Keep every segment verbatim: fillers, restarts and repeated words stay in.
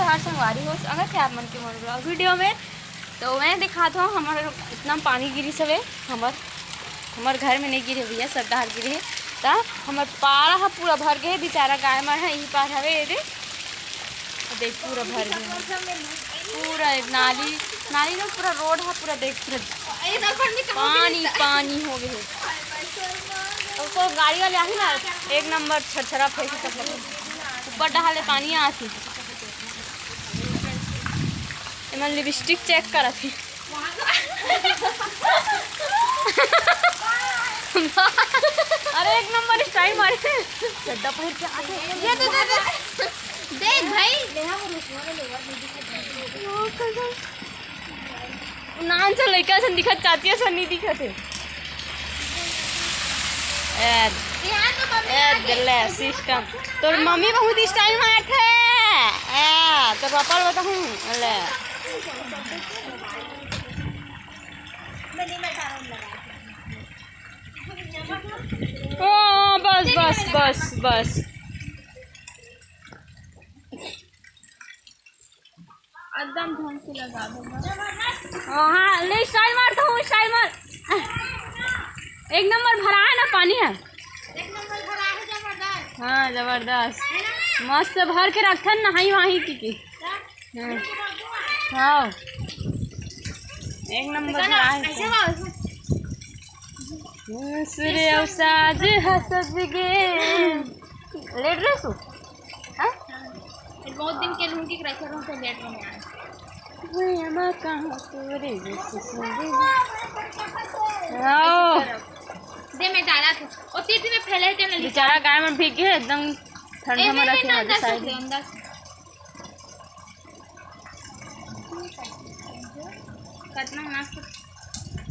नमस्कार संगवारी हो, स्वागत हे आप मन के मोर vlog video में। तो मैं दिखात हूँ, हमर इतना पानी गिरिस हवे, हमर हमर घर में नहीं गिरे भैया, सब डहर गिरे हे। त हमर पारा ह पूरा भर गे हे, बेचारा गाय मन ह इही पार हवे, ये दे, देख पूरा भर गे हे, पूरा नाली, नाली में पूरा रोड ह पूरा देख पूरा पानी पानी हो गे हे। अब तो गाड़ी वाले आही ना, एक नंबर छरछरा फेंकी सब ऊपर डहाले पानी आथे। एमन लिपस्टिक चेक करत हे। अरे एक नंबर स्टाइल मारे हे। चड्डा पहिर के आथे। ये दे, दे, दे। देख भाई। नान से लइका असन दिखत, चाची असन नहीं दिखत हे। ए, ए, ले सिस्टम। तोर मम्मी बहुत स्टाइल मारथे। ए, तोर पापा ल बताहूँ। ले। ओ, बस, बस, बस, बस। एकदम ढंग से लगा दूंगा। हाँ, हाँ, ले स्टाइल मार, तो स्टाइल मार। एक नंबर भरा है ना पानी है। एक नंबर भरा है, जबरदस्त। हाँ, जबरदस्त। है ना? मस्त भर के रखथन, नहाई वहाई की, की। हाँ। हाँ। एक नंबर भरा है। कैसे बा? हम्म, सूर्य अउ साँझ ह सज गे। लेट रहे सु? हाँ? फिर बहुत दिन के लूंगी, रखे रहूं तो लेट में आए। भैया माँ कहाँ तोरे जैसे सुंदर। आओ। दे, मैं डाला था। ओ तीर्थी में फैले थे ना। बेचारा गाय मन भीग गे, एकदम ठंडा ए, में नहीं, रखे नहीं, हैं अंदर से साइड। ले, अंदर से। कतना मस्त।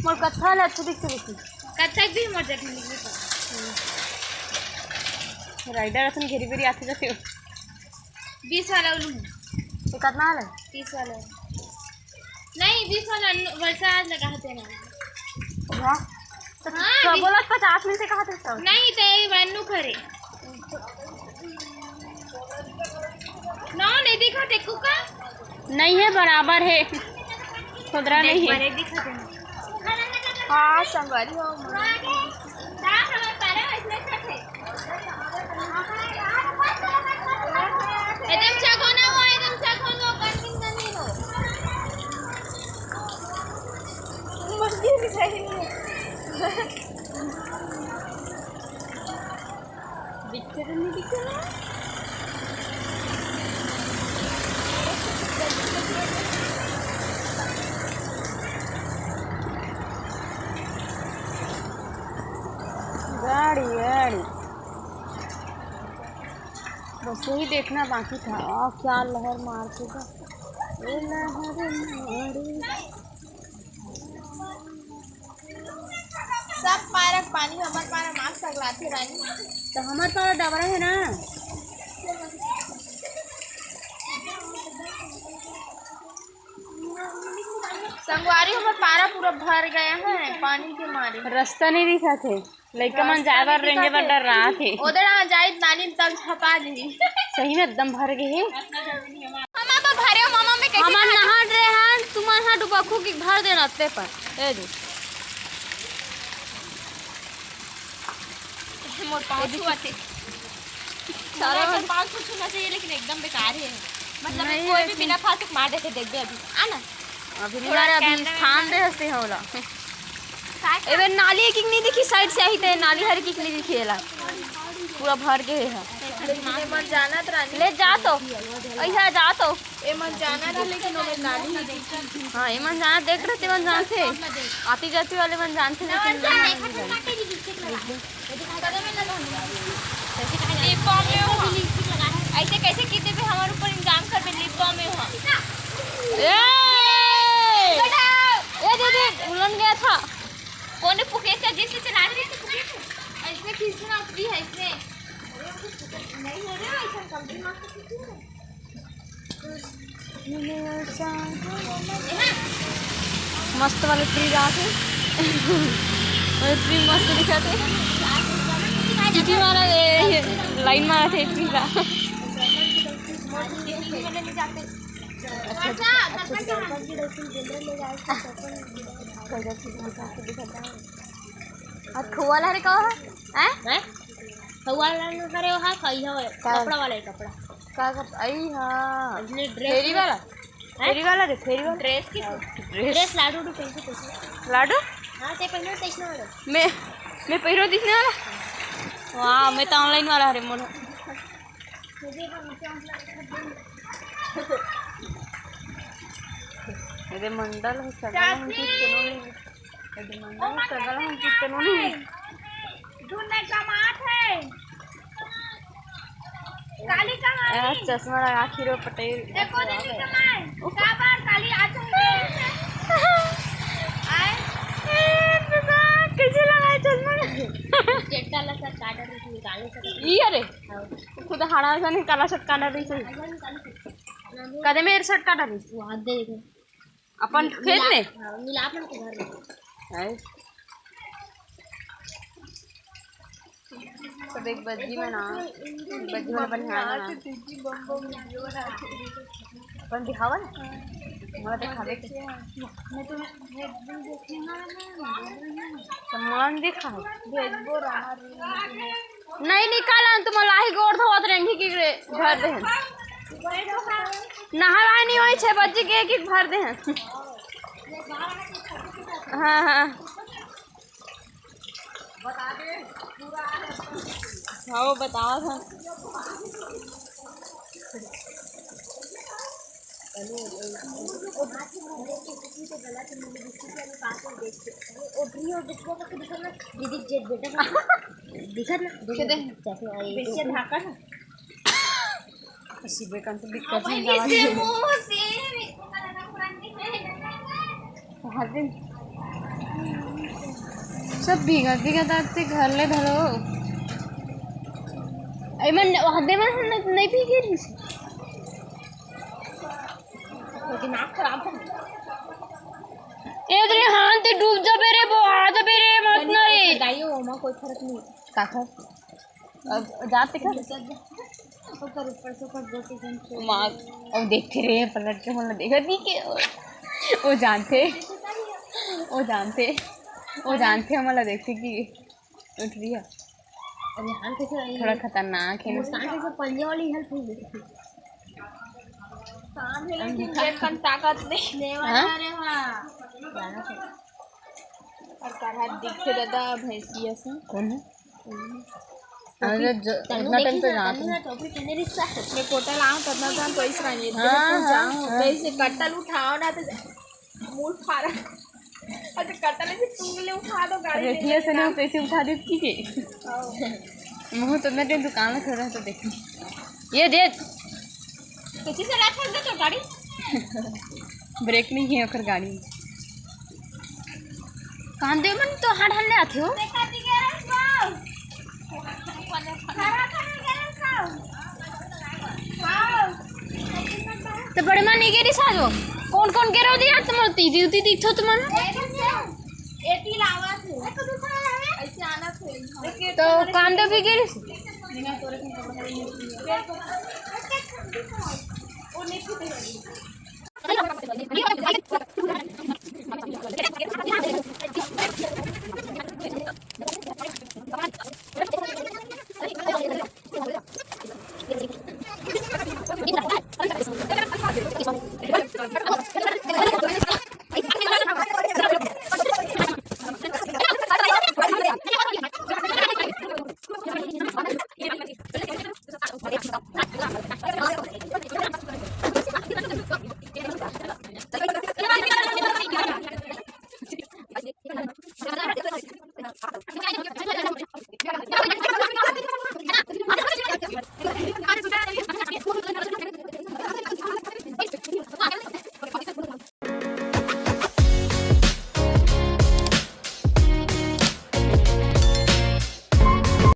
मोर कत्था ले अच्छा दिखथे, देखी। कत्था भी मोर जगह मिलही तो। राइडर असन घेरी बेरी आथे जाथे। बीस वाला उलू। ये कतना वाला है? तीस वाला। नहीं, बीस वाला न-, वर्षा आज लगा है तेरा। वाह। तो हाँ, तो भी- बोला पचास में से कहा था सब? नहीं, तो ये वन्नू करे। नौ नहीं दिखा देखो का? नहीं है, बराबर है, खुदरा नहीं है। बड़े दिखा दे। हाँ, संगवारी हो। एकदम चघो ना हो, एकदम चघो ना हो, कठिन नहीं हो। मस्ती भी सही नहीं है। दिखते तो नहीं दिखते ना। गाड़ी, गाड़ी। बस यही देखना बाकी था। आ, क्या लहर मारते था। ए लहर मारे। सब पारा पानी, हमर पारा मास्क लगलाथे रानी। तो हमर पारा डबरा है ना। संगवारी, हमर पारा पूरा भर गया है पानी के मारे। रास्ता नहीं दिखा थे। लइका मन जाए बर, रेंगे बर डर रहा थे। ओदे ना जाई नानी तब छपा ली। सही में एकदम भर गए हे। मामा तो भरे हो, मामा में कैसे हमन नहा रहे हन, तुमन हा डुबकू की भर देना ते पर। ए दे। मोर पाँव छुआथे। सारा मोर पाँव छू छूना चाहिए, लेकिन एकदम बेकार है। मतलब नहीं, कोई भी लेकिन बिना फालतू मार देते, देख दे अभी। आ ना। अभी नहीं मारे, अभी camera स्थान दे हंसते होला। एबे नाली एक एक नहीं दिखी, साइड से आई ते नाली हर एक एक नहीं दिखी एला। पूरा भर के है। लेकिन एमन जानत रानी। ले जा तो। ऐसा जा तो। एमन जानत है, लेकिन ओमे नाली नहीं दिखी। हाँ, एमन जानत, देख रहे, तेमन जानते। आती जाती वाले मन जानते, लेकिन नहीं जानते। लिप बाम में हो। ऐसे कैसे की देबे, हमारे ऊपर इल्जाम करबे लिप बाम में हो। ए! ए दीदी, उलन गया था। कौन ने पुकेश का जिससे चला रहे थे पुकेश? इसमें खींचना उतरी है इसमें। नहीं हो रहा है, ऐसा कम दिमाग से कुछ नहीं है। मस्त वाले ट्री रहा थे। ट्री मस्त दिखा थे। सिटी मारा, ये, ये लाइन मारा थे ट्री का। अच्छा, और थोआ ला रे का है? हैं? हैं? थोआ ला रे का है? कपड़ा वाला है, कपड़ा। का कप-, आई हाँ। फेरी वाला? हैं? फेरी वाला रे, फेरी वाला। ड्रेस की? हाँ, ड्रेस। ड्रेस लाडू उडू पहन के। लाडू? हाँ, ते पहनो तैसना वाला। मैं, मैं पहनो तैसना वाला? वाह, मैं तो online वाला रे मोर। एदे मंडल है, सगला हम कितनो नहीं। एदे मंडल है, सगला हम कितनो नहीं। धुन नहीं कमात है। काली कहाँ आ, है? चश्मा लगा खीरो पटेल। देखो दीदी कमाए। काबर काली आ जाएगी। आए। ए, दादा, कैसे लगा है चश्मा? चेट्टा ला सब काटा निकालने से। ई अरे। खुद हाड़ा सा निकाला, शर्ट काटा रही सही। कदे मेरे शर्ट काटा रही। अपन खेत में? हाँ, मिलाप मन के घर में। है। तो देख बज्जी में ना, बज्जी में बनिहार ना। अपन दिखावा ना? मोला दिखावे के। मैं तो भेज दूँ, देखिए ना, ना। सामान दिखा। भेजबो रहा। नहीं निकालन, तुम लाही गोड़ धोवत रेंगी की रे, भर देहन। नहाए नहीं होई, छह बजे के एक एक भर देहन। हाँ, हाँ। हाँ, बतावा था। दीदी जे बेटा दिखत ना, के दे? चश्मा आई। बेसिया ढाका ना। सिबे कान तो दिक्कत है। हर दिन सब भीगा भीगा दांत से घर ले धरो। ए मन हदे मन नहीं, नहीं भीगे रही से। दिमाग खराब है। ए उधर हाथ ते डूब जाबे रे, वो आ जाबे रे, मत ना रे। दाइयो, ओमा कोई फर्क नहीं। काका, अब जाते का? ओकर ऊपर से ओकर गोटी जन के। माँ, अब देखते रहे, पलट के मतलब देखा नहीं कि वो जानते, वो जानते, वो जानते, मतलब देखते कि उठ रही है। अरे, हाल कैसे आई? थोड़ा खतरनाक है। मुस्कान कैसे पंजे वाली हेल्प हो गई? काम है, लेकिन अंधा। जेब कन ताकत नहीं। हाँ? अरे वाह। और तारा दिखे दादा भैंसिया से। कौन है? हम्म। अरे, जो, तन्नू उतना टाइम देखी तो ना, जात तन्नू नहीं। ना टोपी पहने रिश्ता है। मैं कोटा लाऊं, तब ना जाऊं, तो इस तरह ये हाँ, देखो, हाँ, जाऊं, हाँ। जैसे कट्टल उठाओ ना, तो मूल फारा। अच्छा, कट्टल ऐसे टूंगले उठा दो, गाड़ी रेखिया से ना, कैसे उठा देती के? हाँ। मुँह तो मैं दुकान में खड़ा तो देखो। ये दे। कैसे चला था तो गाड़ी? ब्रेक नहीं है ओकर गाड़ी। कांदे मन तो हाथ हल्ले आथे हो। तो बड़े मन नहीं गिरी साजो। कौन कौन गिरो दिया तुम? तीदी उती दिखो तुम। एती लावा थे। ऐसे आना थे। तो कांदे भी गिरी।